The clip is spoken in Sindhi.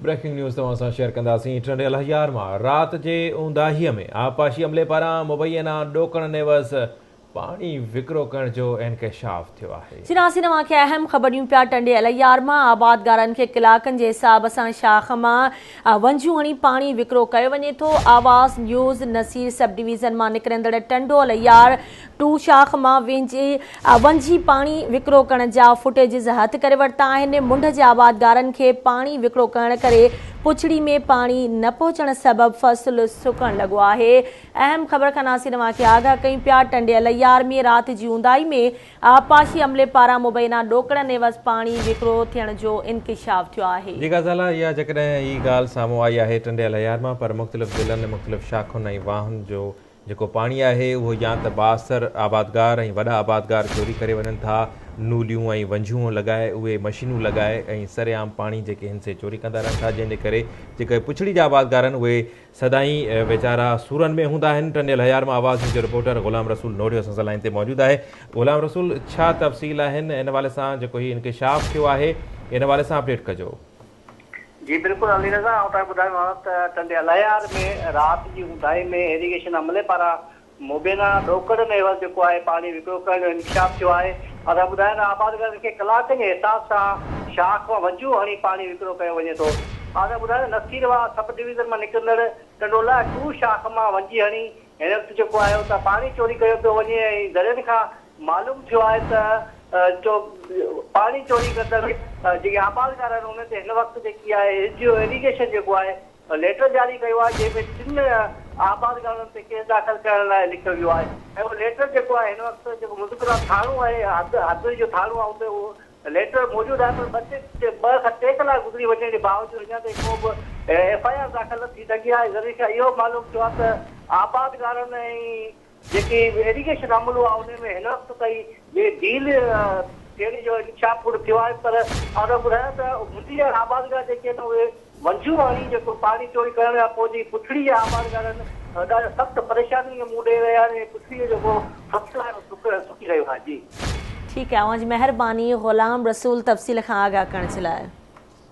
بريڪنگ نيوز توهان سان شيئر ڪنداسين ٽنڊي الهيار مان رات جي اونداهي ۾ آبپاشي عملي پاران مبينا ڏوڪڙ عيوض پاڻي وڪرو ڪرڻ جو انڪشاف ٿيو آهي. چناسين اوهان کي اهم خبر ڏيون پيا ٽنڊي الهيار مان آبادگارن کي ڪلاڪن جي حساب سان شاخ مان ونجهون هڻي پاڻي وڪرو ڪيو وڃي ٿو آواز نيوز نصير سب ڊويزن مان نڪرندڙ ٽنڊو الهيار ٽو شاخ مان وهنجي پاڻي وڪرو ڪرڻ جا فوٽيجز هٿ ڪري ورتا آهن، منڍ جي آبادگارن کي پاڻي وڪرو ڪرڻ ڪري پڇڙي ۾ پاڻي نه پهچڻ سبب فصل سڪڻ لڳو آهي. اهم خبر کان ناصر اوهان کي آگاهه ڪيون پيا، ٽنڊي الهيار ۾ رات جي اونداهي ۾ آبپاشي عملي پاران مبينا ڏوڪڙن عيوض پاڻي وڪرو ٿيڻ جو انڪشاف ٿيو آهي. جي غزالا اها جيڪڏهن هي ڳالهه سامهون آئي آهي ٽنڊي الهيار مان پر مختلف ضلعن ۽ مختلف شاخن ۽ واهن جو جيڪو پاڻي آهي اهو يا ته بااثر آبادگار ۽ وڏا آبادگار چوري ڪري وڃن ٿا، نوليون ۽ ونجهون لڳائي اهي مشينون لڳائي ۽ سرعام پاڻي جيڪي هن سي چوري ڪندا رهن ٿا جنهن جي ڪري جيڪي پڇڙي جا آبادگار آهن اهي سدائين ويچارا سورن ۾ هوندا آهن. ٽنڊي الهيار مان آواز نيوز جو رپورٽر غلام رسول نوڙيو اسان سان لائين تي موجود آهي. غلام رسول ڇا تفصيل آهن ان حوالي سان جيڪو هي انڪشاف ٿيو آهي ان حوالي سان اپڊيٽ ڪجو. جي بلڪل علي رضا آئون توهان کي ٻڌايان ته ٽنڊي الهيار ۾ رات جي اونداهي ۾ ايريگيشن عملي پاران مبينا ڏوڪڙن عيوض جيڪو آهي پاڻي وڪرو ڪرڻ جو انڪشاف ٿيو آهي اسان ٻڌايو ته آبادگارن کي ڪلاڪن جي حساب سان شاخ مان ونجون هڻي پاڻي وڪرو ڪيو وڃي ٿو اسان ٻڌايو ته نصير واهه سب ڊويزن مان نڪرندڙ ٽنڊو الهيار ٽو شاخ مان ونجي هڻي هن وقت جيڪو آهي اتان پاڻي چوري ڪيو پيو وڃي ۽ ذريعن کان معلوم ٿيو آهي ته پاڻي چوري ڪندڙ جيڪي آبادگار آهن انهن تي هن وقت جيڪي آهي ايس ڊي او ايريگيشن جيڪو آهي ليٽر جاري ڪيو آهي جنهن ۾ ٽن آبادگارن تي ڪيس داخل ڪرڻ لاء لکيو ويو آهي ۽ اهو ليٽر جيڪو آهي هن وقت جيڪو مذڪره ٿاڻو آهي حد حد جو ٿاڻو آهي اتي اهو ليٽر موجود آهي پر ٻه ٽي ٻه کان ٽي ڪلاڪ گذري وڃڻ جي باوجود اڃا تائين ڪو به ايف I R داخل نه ٿي سگهي آهي ذريعي کان اهو معلوم ٿيو آهي ته آبادگارن ۽ جيڪي ايريگيشن عملو آهي ان ۾ هن وقت تائين جي ڊيل ٿيڻ جو انڪشاف پڻ ٿيو آهي پر آئون ٻڌايان ته منڊي جا آبادگار جيڪي آهن اهي ونجهون هڻي جيڪو پاڻي چوري ڪرڻ کان پوء جي پڇڙي جا آبادگار آهن ڏاڍا سخت پريشانين کي منهن ڏئي رهيا آهن ۽ پڇڙي جو جيڪو فصل آهي اهو سڪي رهيو آهي جي. ٺيڪ آهي اوهان جي مهرباني غلام رسول تفصيل کان آگاهه ڪرڻ جي لاء.